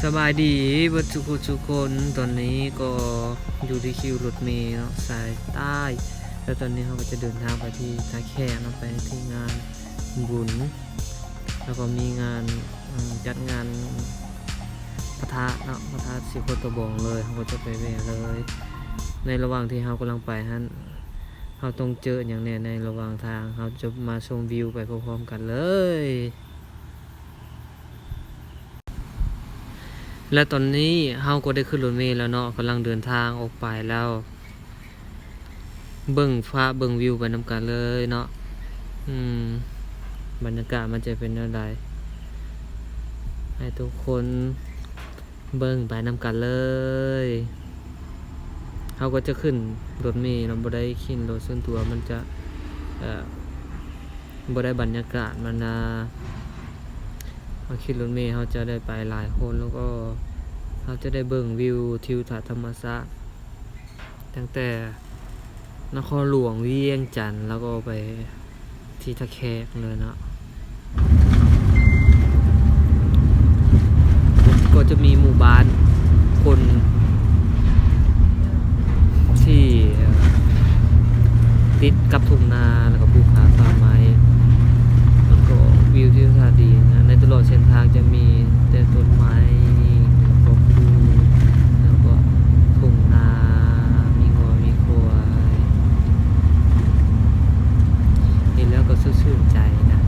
ສະບາຍດີເບິດສູ່ຜູ້ສູ່ຄົນ, ຕອນນີ້ກໍຢູ່ທີ່ຄິວລົດເມເນາະ ສາຍໃຕ້ ແລ້ວຕອນນີ້ເຮົາກໍຈະເດີນທາງໄປທີ່ທ່າແຂກເນາະ ໄປທີ່ງານບຸນ ແລ້ວກໍມີງານ ອາ ຈັດງານພະທາດເນາະ ພະທາດສີໂຄດຕະບອງເລີຍ ເຮົາກໍຈະໄປແວ່ເລີຍ. ໃນລະຫວ່າງທີ່ເຮົາກຳລັງໄປຫັ້ນ ເຮົາຕ້ອງເຈີຫຍັງແດ່ໃນລະຫວ່າງທາງ ເຮົາຈະມາຊົມວິວໄປພ້ອມໆກັນເລີຍ. ແລະຕອນນີ້ເຮົາກໍໄດ້ຂຶ້ນລົດເມແລ້ວເນາະ ກຳລັງເດີນທາງອອກໄປແລ້ວ ເບິ່ງຟ້າເບິ່ງວິວໄປນຳກັນເລີຍເນາະ. ອືມ ບັນຍາກາດມັນຈະເປັນແນວໃດ ໃຫ້ທຸກຄົນເບິ່ງໄປນຳກັນເລີຍ. ເຮົາກໍຈະຂຶ້ນລົດເມເນາະ ບໍ່ໄດ້ຂີ່ລົດສ່ວນຕົວ ມັນຈະ ເອີ ບໍ່ໄດ້ບັນຍາກາດມັນນະ. ເຮົາຂີ່ລົດເມ ເຮົາຈະໄດ້ໄປຫຼາຍຄົນ ແລ້ວກໍເຮົາຈະໄດ້ເບິ່ງວິວທິວທັດທຳມະຊາດ ຕັ້ງແຕ່ນະຄອນຫຼວງວຽງຈັນ ແລ້ວກໍໄປທີ່ທ່າແຂກເລີຍເນາະ. ກໍຈະມີໝູ່ບ້ານຄົນທີ່ ເອີ ຕິດກັບທົ່ງນາ ແລ້ວກໍພູຜາປ່າໄມ້ ແລ້ວກໍວິວທິວທັດດີນະ. ໃນຕະຫຼອດເສັ້ນທາງຈະມີແຕ່ຕົ້ນໄມ້ແລ້ວກໍພູ ແລ້ວກໍທົ່ງນາ ມີງົວມີຄວາຍ ເຫັນແລ້ວກໍຊື່ນໃຈນະ.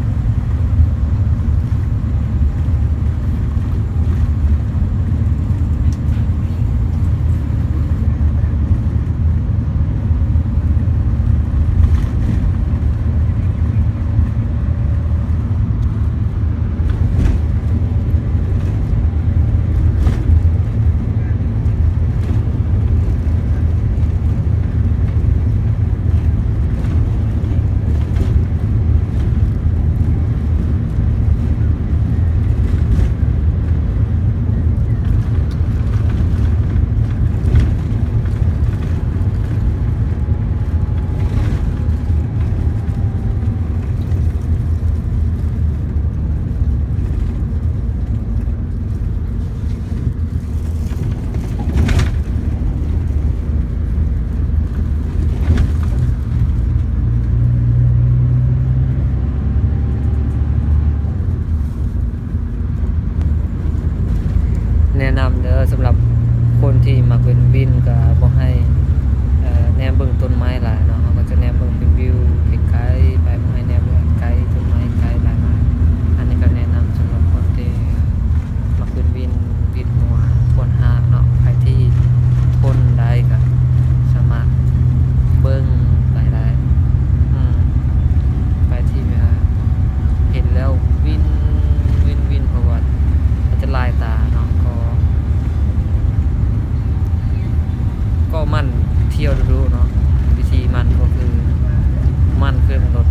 ແນະນຳເດີ ສຳລັບຄົນທີ່ມັກເປັນວິນ ກໍບໍ່ໃຫ້ ເອີ ແນມເບິ່ງຕົ້ນໄມ້ຫຼາຍເນາະ, ເຮົາກໍຈະແນມເບິ່ງເປັນວິວໄກໆໄປ ບໍ່ໃຫ້ແນມເບິ່ງໄກ ຕົ້ນໄມ້ໄກຫຼາຍມາກ. ອັນນີ້ກໍແນະນຳສຳລັບຄົນທີ່ມັກເປັນວິນ ວິນຫົວ ປວດຮາກເນາະ, ໃຜທີ່ທົນໄດ້ກໍສາມາດເບິ່ງໄປໄດ້ ອືມ ໃຜທີ່ແບບວ່າເຫັນແລ້ວວິນ ວິນ ວິນ ເພາະວ່າມັນຈະລາຍຕາເນາະ, ກໍ ກໍໝັ່ນທ່ຽວດຸໆເນາະ. ວິທີໝັ່ນກໍຄືໝັ່ນຂຶ້ນລົດ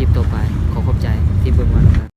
ຄລິບຕໍ່ໄປ. ຂໍຂອບໃຈທີ່ເບິ່ງມານຳກັນ.